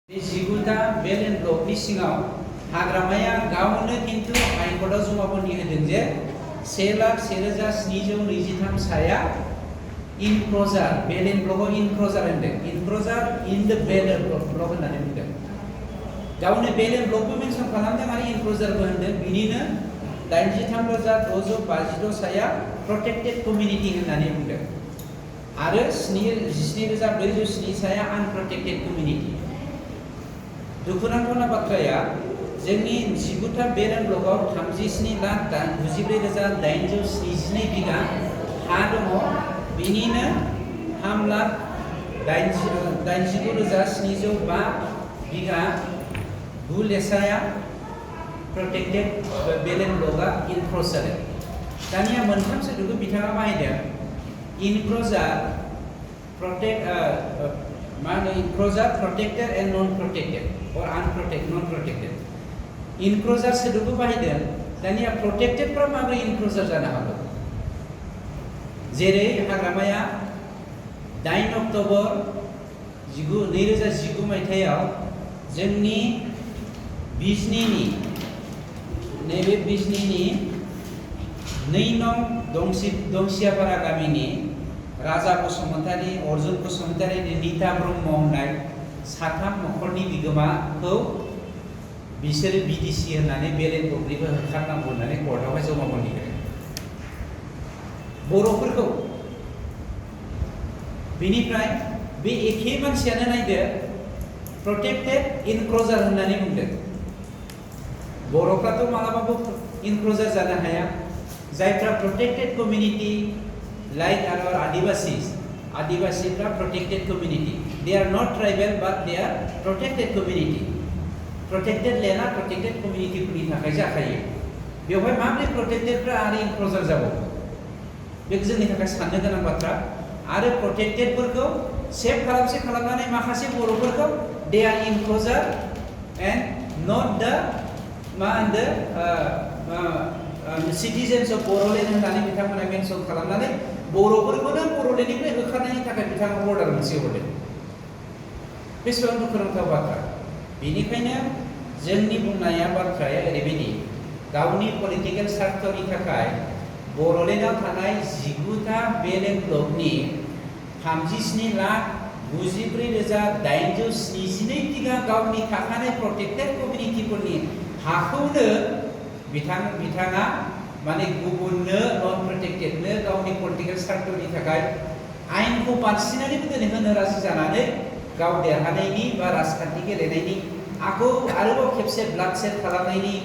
जिगुता Belen ब्लकनि सिङाव हाग्रामाया गावनो किन्तु हाइकर्टआव जमाबन्दी होदों जे 1,01,723 साया इनक्ल'जार बेलेन ब्लकआव इनक्ल'जार होनदों इनक्ल'जार इन द बेलेन ब्लक होननानै बुंदों गावनो बेलेन ब्लकबो मेनसन खालामदों आरो इनक्ल'जारबो होनदों बिनिनो 83,656 साया प्रोटेक्टेड कमिउनिटि होननानै बुंदों आरो 17,407 साया आनप्रोटेक्टेड कमिउनिटि दुखुनांथावना बाथ्राया जोंनि 19था बेलेन ब्लकआव 37,94,872 बिघा हा दङ बिनिनो 3,89,705 बिघा गुलेसाया प्रोटेक्टेड बेलेन ब्लकआ इनक्ल'ज जादों दानिया मोनथाम सोदोबखौ बिथाङा बाहायदों enclosure enclosure protected and non protected or unprotected, non-protected. Enclosure सेदुबो बाहायदों दानिया प्रोटेक्टेडफ्रा माबोरै इनक्ल'जार जानो हागौ जेरै हाग्रामाया 8 अक्ट'बर 2019 मायथाइयाव जोंनि बिजनीनि नैबे बिजनीनि 2 नं दंसियापारा गामिनि राजा बसुमतारी अर्जुन बसुमतारी नीता ब्रह्म होननाय साथाम नखरनि बिगोमाखौ बिसोरो बिडिसि होननानै बेलेन ब्लकनिफ्राय होखारनांगौ होननानै कर्टआवहाय जमाबन्दी होदों बर'फोरखौ बिनिफ्राय बे एखे मानसियानो नायदो प्रोटेक्टेड इनक्ल'जार होननानै बुंदों बर'फ्राथ' मालाबाबो इनक्ल'जार जानो हाया जायफ्रा प्रोटेक्टेड कमिउनिटि लाइक आवर आदिवासीफ्रा protected community they are not tribal but they are protected community protected land protected community फोरनि थाखाय जाखायो बेवहाय माबोरै प्रोटेक्टेडफ्रा आरो इनक्ल'जार जाबावो बे जोंनि थाखाय साननो गोनां बाथ्रा आरो प्रोटेक्टेडफोरखौ सेफ खालामनानै माखासे बर'फोरखौ they are इनक्ल'जार and not the citizens of Boroland होननानै बिथांमोना मेनसन खालामनानै बर'फोरखौनो बर'लेण्डनिफ्राय होखारनायनि थाखाय बिथाङा अर्डार मोनसे हरदों बेसेबां दुखुनांथाव बाथ्रा बेनिखायनो जोंनि बुंनाया बाथ्राया ओरैबायदि गावनि पलिटिकेल स्वार्थनि थाखाय बर'लेण्डआव थानाय 19था बेलेन ब्लकनि 37,94,872 बिघा गावनि थाखानाय प्रोटेक्टेड कमिउनिटिफोरनि हाखौनो बिथाङा माने गुबुननो नन प्रोटेक्टेडनो गावनि पलिटिकेल स्वार्थनि थाखाय आयेनखौ बारसिनानैबो होनो राजि जानानै गाव देरहानायनि बा राजखान्थि गेलेनायनि आरोबाव खेबसे ब्लाड सेट खालामनायनि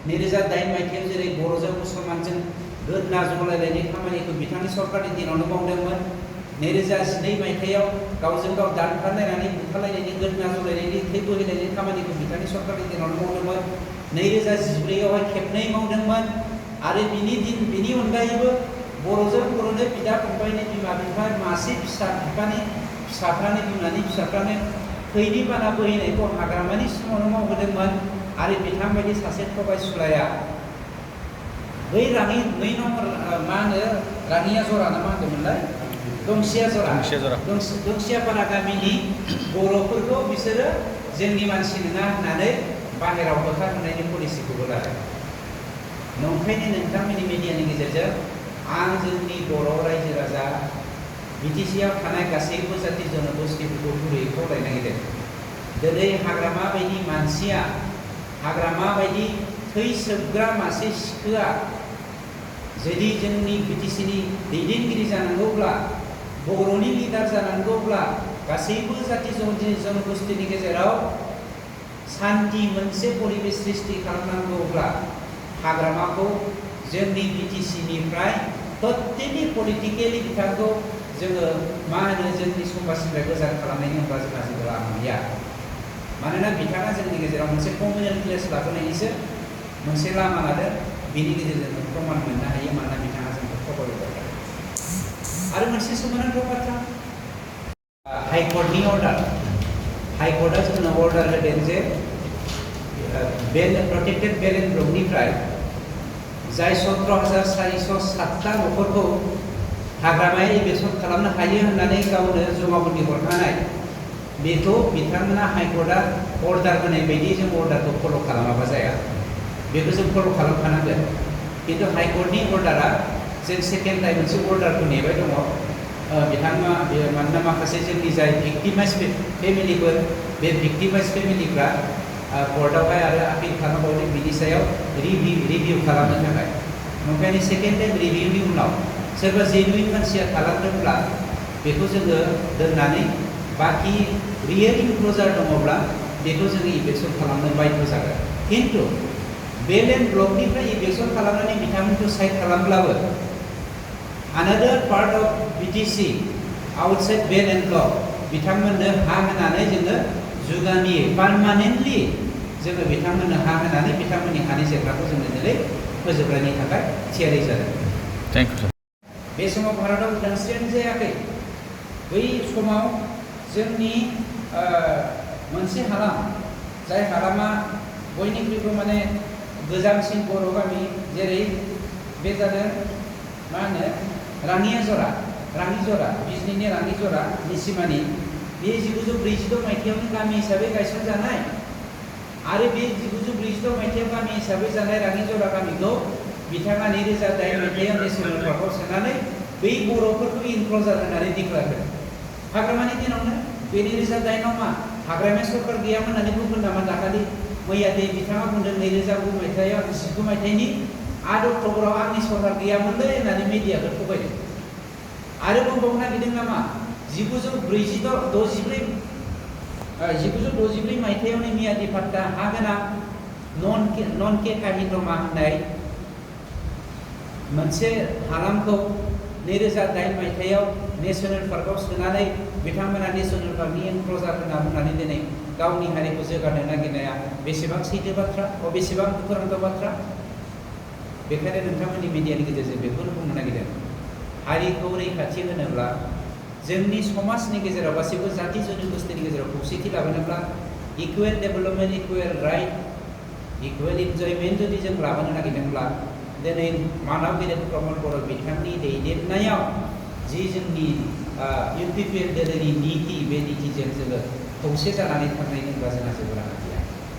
2008 मायथाइयाव जेरै बर'जों मुसलमानजों गोद नाजलायनायनि खामानिखौ बिथांनि सरकारनि दिनावनो मावदोंमोन 2012 मायथाइयाव गावजों गाव दानफारलायनानै बुथारलायनायनि गोद नाजलायनायनि थै बोहैलायनायनि खामानिखौ बिथांनि सरकारनि दिनावनो मावदोंमोन 2014आवहाय खेबनै मावदोंमोन आरो बिनि अनगायैबो बर'जों बर'नो बिदा फंबायनि बिमा बिफा मासे फिसाफ्रानो बिमानि फिसाफ्रानो थैनि बाना बोहैनायखौ हाग्रामानि सिङावनो मावबोदोंमोन आरो बिथांबायदि सासे थगायसुलाया बै राङि 2 नम्बर राङिया जरा ना मा होनदोंमोनलाय दंसियापारा गामिनि बर'फोरखौ बिसोरो जोंनि मानसि नङा होननानै बाहेराव होखारहोनायनि पलिसिखौबो लादों नंखायनो नोंथांमोननि मिडियानि गेजेरजों आं जोंनि बर' रायजो राजा बिटिसिआव थानाय गासैबो जाति जनगोष्ठीफोरखौ गुरैयै खावलायनो नागिरदों दिनै हाग्रामा बायदि मानसिया हाग्रामा बायदि थै सोबग्रा मासे सिखोआ जुदि जोंनि बिटिसिनि दैदेनगिरि जानांगौब्ला बर'नि लिडार जानांगौब्ला गासैबो जाति जनगोष्ठीनि गेजेराव शान्ति मोनसे परिबेश सृष्टि खालामनांगौब्ला हाग्रामाखौ जोंनि बिटिसिनिफ्राय टटेलि पलिटिकेलि बिथांखौ जोङो जोंनि समाजनिफ्राय गोजान खालामनायनि अनगा जोंहा जेबो लामा गैया मानोना बिथाङा जोंनि गेजेराव मोनसे कमिउनेल प्लेस लाबोनायनिसो मोनसे लामा लादों बेनि गेजेरजों प्रमाण मोननो हायो मानोना बिथाङा जोंखौ थगायबाय आरो मोनसे सोमोनांथाव बाथ्रा हाइकर्टनि हाइकर्टआ जोंनो अर्डार होदों जे प्रोटेक्टेड बेलेन ब्लकनिफ्राय जाय 17,407टा नखरखौ हाग्रामाया इभेक्सन खालामनो हायो होननानै गावनो जमाबन्दी हरखानाय बेखौ बिथांमोना हाइकर्टआ अर्डार होनाय बायदि जों अर्डारखौ फल' खालामाबा जाया बेखौ जों फल' खालामखानांगोन खिन्थु हाइकर्टनि अर्डारा जों सेकेन्ड टाइम मोनसे अर्डारखौ नेबाय दङ मानोना माखासे जोंनि जाय भिक्टिमाइज फेमिलिफोर बे भिक्टिमाइज फेमिलिफ्रा कर्टआवहाय आरो आपिल खालामबावदों बिनि सायाव रिभिउ खालामनो थाखाय ओंखायनो सेकेन्ड टाइम रिभिउनि उनाव सोरबा जेनुइन मानसिया थालांदोंब्ला बेखौ जोङो दोननानै बाखि रियेल इनक्ल'जार दङब्ला बेखौ जोङो इभेक्सन खालामनो बाध्य जागोन खिन्थु बेल एन्ड ब्लकनिफ्राय इभेक्सन खालामनानै बिथांमोनखौ साइड खालामब्लाबो another part of BTC outside belt and block बिथांमोननो हा होनानै जोङो जुगामि पार्मानेन्टलि जोङो बिथांमोननो हा होनानै बिथांमोननि हानि जेंनाखौ जोङो दिनै फोजोबनायनि थाखाय थियारि जादों। थेंक इउ सार। बे समाव भारतआव उदांस्रियानो जायाखै बै समाव जोंनि मोनसे हालाम जाय हालामा बयनिख्रुइबो माने गोजामसिन बर' गामि जेरै बे जादों मा होनो राङिजरा बिजनीनि राङिजरा निसिमानि बे 1946 मायथाइयावनो गामि हिसाबै गायसनजानाय आरो बे 1946 मायथाइयाव गामि हिसाबै जानाय राङिजरा गामिखौ बिथाङा 2008 मायथाइयाव नेशनेल पार्कआव सोनानै बै बर'फोरखौ इनक्ल'जार होननानै डिक्लेयार होदों। हाग्रामानि दिनावनो बे 2008 मा हाग्रामा सरकार गैयामोन होननानै बुंदों नामा दाखालि मैया बिथाङा बुंदों 2009 मायथाइयाव 19 मायथाइनि 8 अक्ट'बराव आंनि सरकार गैयामोनलै होननानै मिडियाखौ थगायदों आरो बुंबावनो नागिरदों नामा 1964 मायथाइयावनो मियादि पाट्टा हा गोनां नन के काहिदमा होननाय मोनसे हालामखौ 2008 मायथाइयाव नेशनेल पार्कआव सोनानै बिथांमोना नेशनेल पार्कनि इनक्ल'जार होनना बुंनानै दिनै गावनि हारिखौ जौगानो नागिरनाया बेसेबां सैथो बाथ्रा बेसेबां दुखुनांथाव बाथ्रा बेखायनो नोंथांमोननि मिडियानि गेजेरजों बेखौनो बुंनो नागिरदों हारिखौ रैखाथि होनोब्ला जोंनि समाजनि गेजेराव गासैबो जाति जनगोष्ठीनि गेजेराव खौसेथि लाबोनोब्ला equal development equal right equal enjoyment जुदि जों लाबोनो नागिरदोंब्ला दिनै मानाव गेदेर प्रमद बर' बिथांनि दैदेननायाव जि जोंनि UPPL दोलोनि नीति बे नीतिजों जोङो खौसे जानानै थांनायनि होनब्ला जोंहा जेबो राहा गैया।